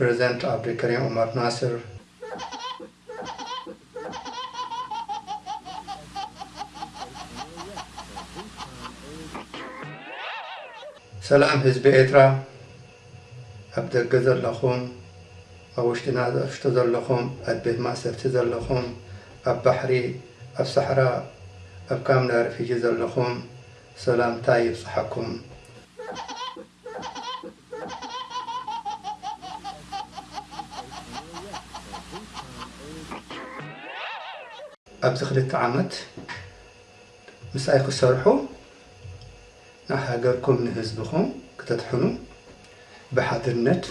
ፕረዚደንት ዓብዱልከሪም ዑመር ናስር። ሰላም ህዝቢ ኤርትራ፣ ኣብ ደገ ዘለኹም፣ ኣብ ውሽጥና ውሽጢ ዘለኹም፣ ኣብ ቤት ማእሰርቲ ዘለኹም፣ ኣብ ባሕሪ፣ ኣብ ሳሕራ፣ ኣብ ካምፕ ናይ ሪፊጂ ዘለኹም፣ ሰላምታ ይብጽሓኩም። ኣብዚ ክልተ ዓመት ምስኣይ ክሰርሑ፣ ንሃገርኩም ንህዝብኹም ክተድሕኑ ብሓድነት፣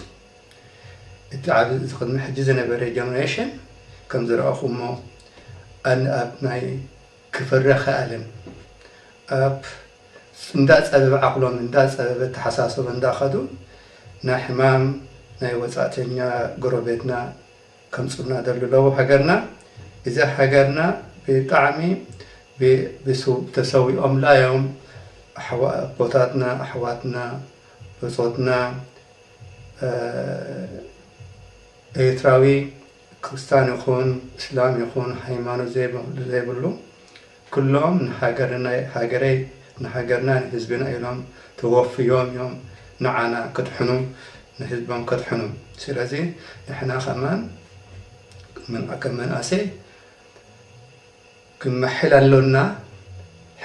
እቲ ዓብ-፣ እዚ ቅድሚ ሕጂ ዝነበረ ጀነሬሽን ከም ዝረኣኹሞ፣ ኣን-፣ ኣብ ናይ ክፈርሕ ኣይኣልን። ኣብ እንዳጸበበ ዓቕሎም፣ እንዳጸበበ ኣተሓሳስቦ እንዳኸዱ፣ ናይ ሕማም፣ ናይ ወጻእተኛ ጎረቤትና ከምጹና ዘለዉ ሃገርና፣ እዛ ሃገርና ብጣዕሚ ብ-፣ ብሱ-፣ ተሰዊኦምላ እዮም። ኣሕዋ-፣ ኣቦታትና፣ ኣሕዋትና፣ ብጾትና፣ እ፣ ኤርትራዊ ክርስታን ይኹን እስላም ይኹን ሃይማኖት ዘይብ-፣ ዘይብሉ፣ ኩሎም ንሃገርና፣ ሃገረይ፣ ንሃገርና ንህዝብና ኢሎም ተወፍዮም እዮም ንዓና ከድሕኑ፣ ንህዝቦም ከድሕኑ። ስለዚ ንሕና ከማን ምን-፣ ከም መንእሰይ ክንመሕል ኣሎና፣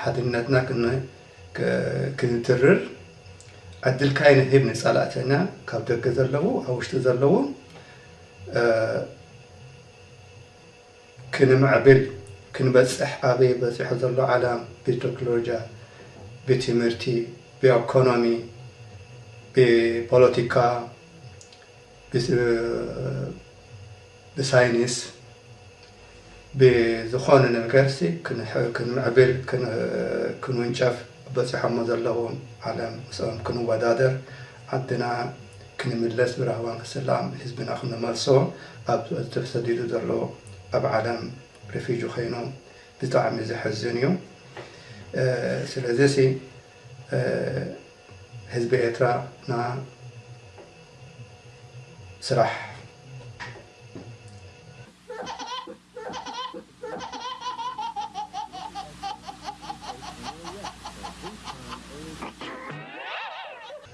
ሓድነትና ክን-፣ ክ-፣ ክንትርር ዕድል ካይንህብ ንጸላእትና፣ ካብ ደገ ዘለዉ፣ ኣብ ውሽጢ ዘለዉ፣ እ፣ ክንምዕብል፣ ክንበጽሕ፣ ኣበይ በጺሑ ዘሎ ዓለም፣ ብቴክኖሎጂ፣ ብትምህርቲ፣ ብኢኮኖሚ፣ ብፖለቲካ፣ ብስ-፣ ብሳይንስ፣ ብዝኾነ ነገርሲ ክንሕ-፣ ክንምዕብል፣ ክን-፣ ክንውንጨፍ በጺሖሞ ዘለዉ ዓለም ምስኦም ክንወዳደር፣ ዓድና ክንምለስ፣ ብራህዋን ክስላም፣ ህዝብና ክንመልሶ፣ ኣብ ተሰዲዱ ዘሎ ኣብ ዓለም ሪፊጂ ኮይኑ ብጣዕሚ ዘሕዝን እዩ። እ፣ ስለዚሲ፣ እ፣ ህዝቢ ኤርትራ ና ስራሕ።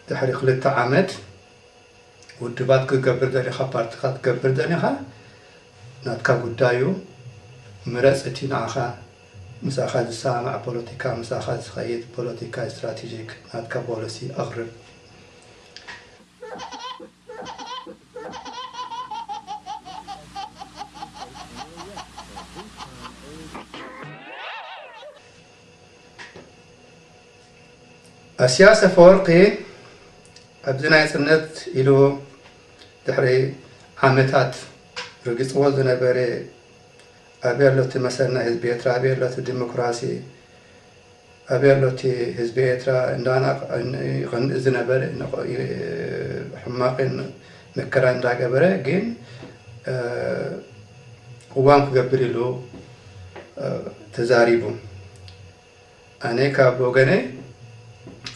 ድሕሪ ክልተ ዓመት ውድባት ክትገብር ደሊኻ፣ ፓርቲኻ ክትገብር ደሊኻ፣ ናትካ ጉዳይ እዩ። ምረጽ እቲ ንዓኻ፣ ምሳኻ ዝሰማማዕ ፖለቲካ፣ ምሳኻ ዝኸይድ ፖለቲካ ስትራቴጂክ ናትካ ፖሊሲ ኣቕርብ። ኣስያስ ኣፈወርቂ ኣብዚ ናይ ጽነት ኢሉ ድሕሪ ዓመታት ረጊጽዎ ዝነበረ ኣበይ ኣሎ እቲ መሰል ናይ ህዝቢ ኤርትራ፣ ኣበይ ኣሎ እቲ ዲሞክራሲ፣ ኣበይ ኣሎ እቲ ህዝቢ ኤርትራ እንዳና-፣ ይቐንእ ዝነበረ፣ ንቕ-፣ ይ-፣ ሕማቕን መከራ እንዳገበረ፣ ግን፣ እ፣ ቅዋም ክገብር ኢሉ፣ እ፣ ተዛሪቡ። ኣነ ካብ ወገነይ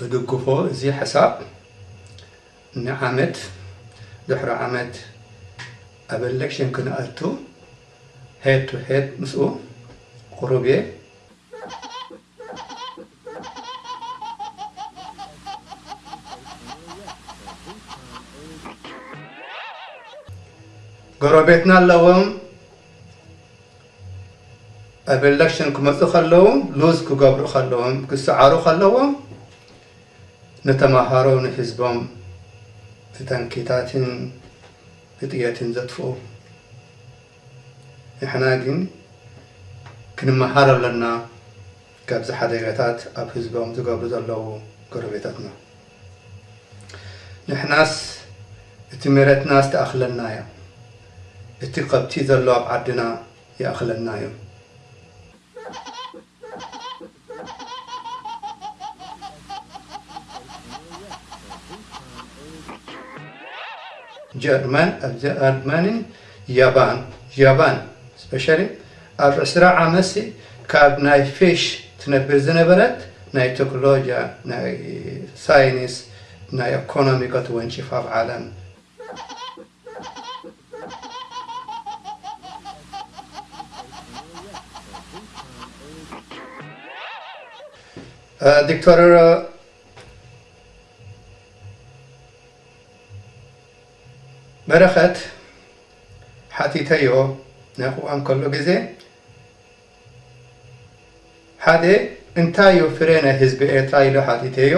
እድግፎ እዚ ሓሳብ። ንዓመት ድሕሪ ዓመት ኣብ ኤሌክሽን ክንኣቱ ሄድ ቱ ሄድ ምስኡ ቅሩብ እየ። ጎረቤትና ኣለዎም። ኣብ ኤሌክሽን ክመጹ ከለዉ፣ ሉዝ ክገብሩ ከለዎም፣ ክሰዓሩ ከለዎም፣ ንተማሃሮ ንህዝቦም ብታንኪታትን ብጥየትን ዘጥፍኡ። ንሕና ግን ክንመሃር ኣለና ካብዚ ሓደጋታት ኣብ ህዝቦም ዝገብሩ ዘለዉ ጎረቤታትና። ንሕናስ እቲ መሬትናስ ትኣኽለና እያ። እቲ ከብቲ ዘሎ ኣብ ዓድና ይኣኽለና እዩ። ጀርመን፣ ኣብ ጀርመንን ያባን፣ ያባን ስፔሻሊ ኣብ ዕስራ ዓመትሲ ካብ ናይ ፊሽ ትነብር ዝነበረት ናይ ቴክኖሎጂያ፣ ናይ ሳይንስ፣ ናይ ኢኮኖሚ ከተወንጭፍ ኣብ ዓለም። ዶክተር በረኸት ሓቲተዮ፣ ናይ ቅዋም ከሎ ግዜ፣ ሓደ፣ እንታይ እዩ ፍረ ናይ ህዝቢ ኤርትራ ኢሉ ሓቲተዮ።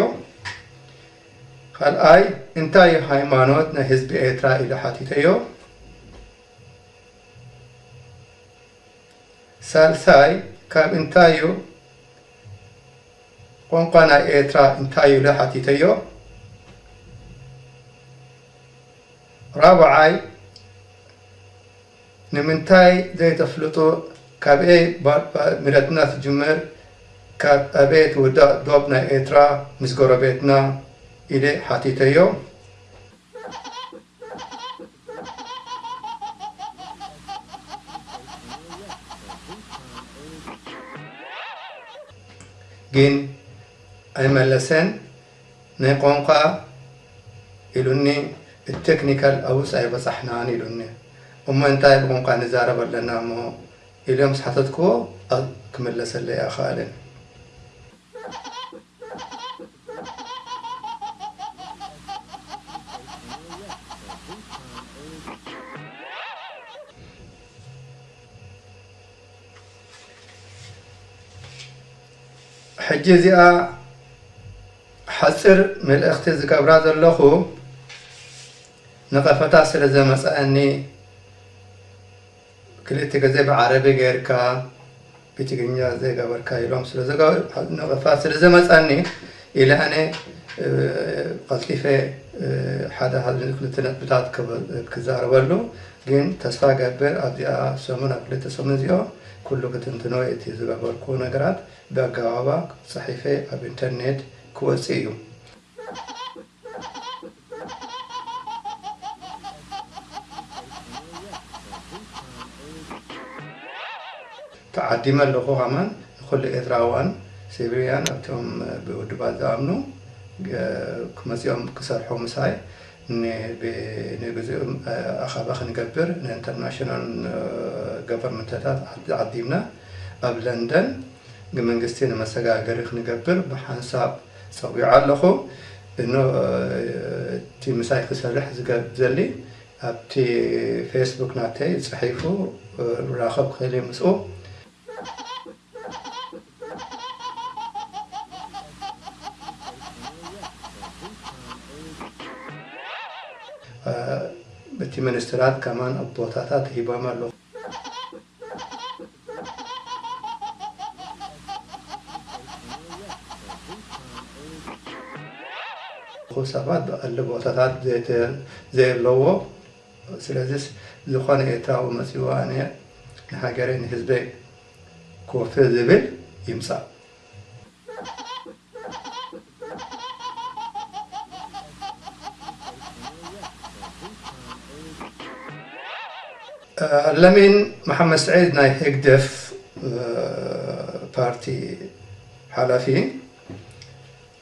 ካልኣይ፣ እንታይ እዩ ሃይማኖት ናይ ህዝቢ ኤርትራ ኢሉ ሓቲተዮ። ሳልሳይ፣ ካብ እንታይ እዩ ቋንቋ ናይ ኤርትራ እንታይ እዩ ኢለ ሓቲተዮ። ራብዓይ፣ ንምንታይ ዘይተፍልጡ፣ ካብ ኣበይ ባ- ባ- ምረትና ትጅምር፣ ካብ ኣበይ ትውዳእ ዶብ ናይ ኤርትራ ምስ ጎረቤትና ኢለ ሓቲተዮ። ግን ኣይመለሰን። ናይ ቋንቋ ኢሉኒ፣ እቲ ቴክኒካል ኣብኡስ ኣይበጻሕናን ኢሉኒ። እሞ እንታይ ብቋንቋ ንዛረብ ኣለና እሞ ኢለ ምስ ሓተትክዎ፣ ኣ- ክምለሰለይ ኣይኸኣለን። ሕጂ እዚኣ ሓጽር መልእኽቲ ዝገብራ ዘለኹ፣ ነቐፈታ ስለ ዘመጸኣኒ፣ ክልተ ግዜ ብዓረቢ ጌርካ ብትግርኛ ዘይገበርካ ኢሎም ስለ ዘጋ- ነቐፋ ስለ ዘመጻኒ ኢለ ኣነ፣ እ፣ ቀልጢፈ፣ እ፣ ሓደ ሓደ ክልተ ነጥብታት ክብ- ክዛረበሉ። ግን ተስፋ ገብር ኣብዚኣ ሰሙን፣ ኣብ ክልተ ሰሙን እዚኦ ኩሉ ክትንትኖ፣ እቲ ዝገበርኩ ነገራት ብኣገባባ ጽሒፈ ኣብ ኢንተርኔት ክወጽእ እዩ። ተዓዲመ ኣለኹ። ከማን ንኹሉ ኤርትራውያን ሲቪልያን ኣብቶም ብውድባት ዝኣምኑ፣ እ፣ ክመጺኦም ክሰርሑ ምሳይ፣ ን- ብ- ንግዚኡ፣ እ፣ ኣኻባ ክንገብር ንኢንተርናሽናል፣ እ፣ ገቨርንመንትታት ዓድ- ዓዲምና ኣብ ለንደን ንመንግስቲ ንመሰጋገሪ ክንገብር ብሓንሳብ ጸዊዐ ኣለኹ። እኖ፣ እ፣ እቲ ምሳይ ክሰርሕ ዝገ- ዘሊ ኣብቲ ፌስቡክ ናተይ ጽሒፉ፣ እ፣ ራኸብ ክእል ምስኡ። እ፣ እቲ ሚኒስትራት ከማን ኣብ ቦታታት ሂቦም ኣለኹ። ሰባት ብቐሊ ቦታታት ዘይተ- ዘየለዎ። ስለዚስ ዝኾነ ኤርትራዊ መጺኡ ኣነ ንሃገረይ ንህዝበይ ክወፍር ዝብል ይምጻእ። ለሚን መሓመድ ስዒድ ናይ ህግደፍ፣ እ፣ ፓርቲ ሓላፊ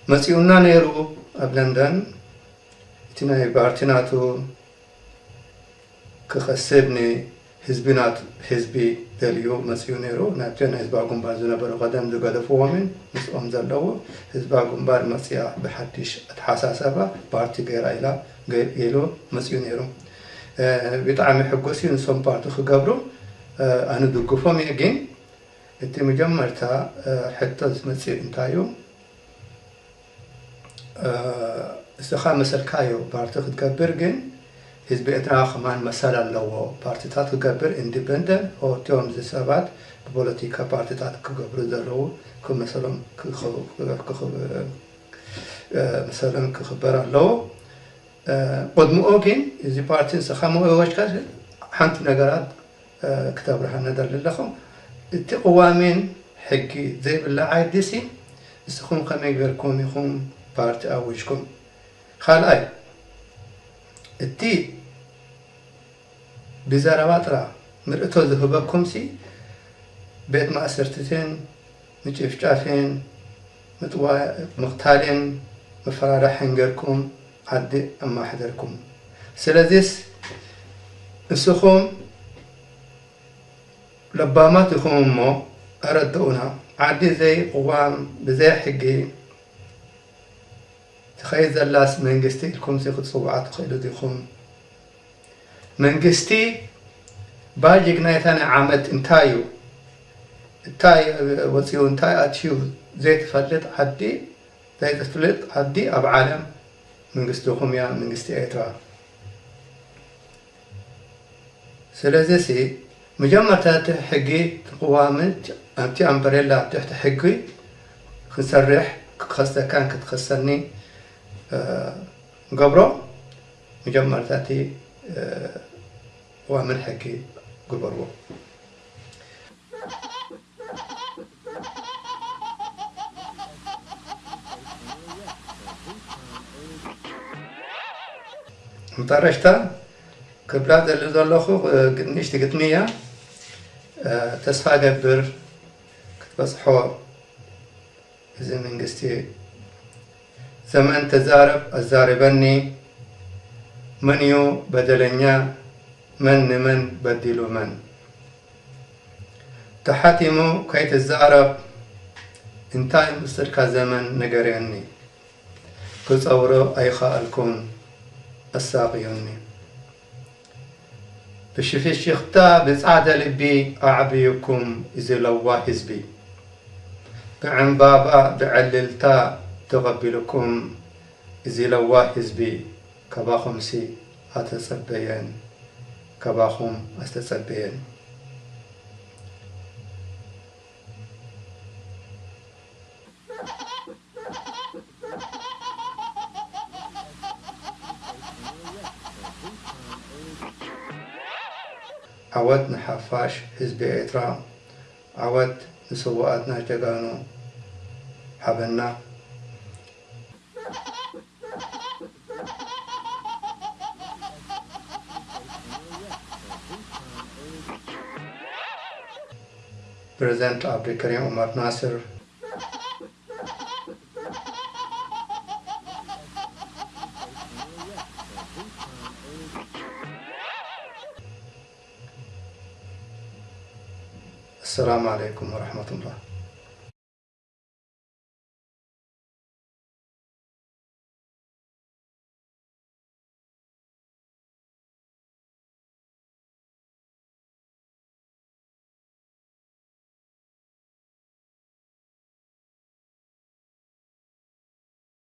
መጺኡና ነይሩ ኣብ ለንደን። እቲ ናይ ፓርቲ ናቱ ክኸስብ ንህዝቢ ናቱ፣ ህዝቢ ደልዩ መጺኡ ነይሩ። ናብቲ ናይ ህዝባዊ ግንባር ዝነበሩ ቀደም ዝገደፍዎምን ምስኦም ዘለዉ፣ ህዝባዊ ግንባር መጺኣ ብሓድሽ ኣተሓሳሰባ ፓርቲ ገይራ ኢላ ገ- ኢሉ መጺኡ ነይሩ። እ፣ ብጣዕሚ ሕጉስ እዩ። ንሶም ፓርቲ ክገብሩ፣ እ፣ ኣነ ድግፎም እየ። ግን እቲ መጀመርታ፣ እ፣ ሕቶ ዝመጽእ እንታይ እዩ? እ፣ እስኻ መሰልካዮ ፓርቲ ክትገብር፣ ግን ህዝቢ ኤርትራ ከማን መሰል ኣለዎ። ፓርቲታት ክገብር ኢንዲፐንደንት፣ እቲኦም እዚ ሰባት ብፖለቲካ ፓርቲታት ክገብሩ ዘለዉ ክመሰሎም ክኽ- ክኽ- እ፣ መሰሎም ክኽበር ኣለዎ። እ፣ ቅድምኡ ግን እዚ ፓርቲ ንስኻ መወጅካ ሓንቲ ነገራት እ፣ ክተብርሃና ደሊ ኣለኹ። እቲ ቅዋምን ሕጊ ዘይብላ ዓዲ ሲ ንስኹም ከመይ ጌርኩም ኢኹም ፓርቲ ኣዊጅኩም? ካልኣይ፣ እቲ ብዘረባ ጥራ ምርእቶ ዝህበኩም ሲ ቤት ማእሰርትትን ምጭፍጫፍን ምጥዋ- ምቕታልን መፈራርሕን ጌርኩም ዓዲ ኣማሕደርኩም። ስለዚስ ንስኹም ለባማት ኢኹም እሞ ኣረድኡና። ዓዲ ዘይ ቅዋም፣ ብዘይ ሕጊ፣ ትኸይድ ዘላስ መንግስቲ ኢልኩምሲ ክትጽውዓ ትኽእሉ ዲኹም? መንግስቲ ባጀት ናይታ ናይ ዓመት እንታይ እዩ? እንታይ ወፂኡ እንታይ ኣትዩ ዘይትፈልጥ ዓዲ፣ ዘይትፍልጥ ዓዲ ኣብ ዓለም መንግስቲኹም እያ፣ መንግስቲ ኤርትራ። ስለዚሲ መጀመርታ እቲ ሕጊ፣ እቲ ቅዋምን ኣብቲ ኣምበሬላ ትሕቲ ሕጊ ክንሰርሕ ክኸሰካን ክትኸሰኒ ገብሮ። መጀመርታ እቲ ቅዋምን ሕጊ ግበርዎ። መጠረሽታ ክብላ ዘለ ዘለኹ ንእሽቲ ግጥሚ እያ። ተስፋ ገብር ክትበፅሖ እዚ መንግስቲ። ዘመን ተዛረብ ኣዛርበኒ፣ መን እዩ በደለኛ፣ መን ንመን በዲሉ መን? ተሓቲሙ ከይትዛረብ እንታይ ምስልካ ዘመን ንገረኒ። ክጸውሮ ኣይኸኣልኩን ኣሳቕዩኒ። ብሽፍሽኽታ ብጻዕዳ ልቢ ኣዕብዩኩም እዚ ለዋህ ህዝቢ። ብዕምባባ ብዕልልታ ተቐቢሉኩም እዚ ለዋህ ህዝቢ። ካባኹምሲ ኣተጸበየን፣ ካባኹም ኣስተጸበየን። ዓወት ንሓፋሽ ህዝቢ ኤርትራ፣ ዓወት ንስውኣትና ጀጋኑ ሓበንና። ፕረዚደንት ዓብዱልከሪም ዑመር ናስር። السلام عليكم ورحمة الله.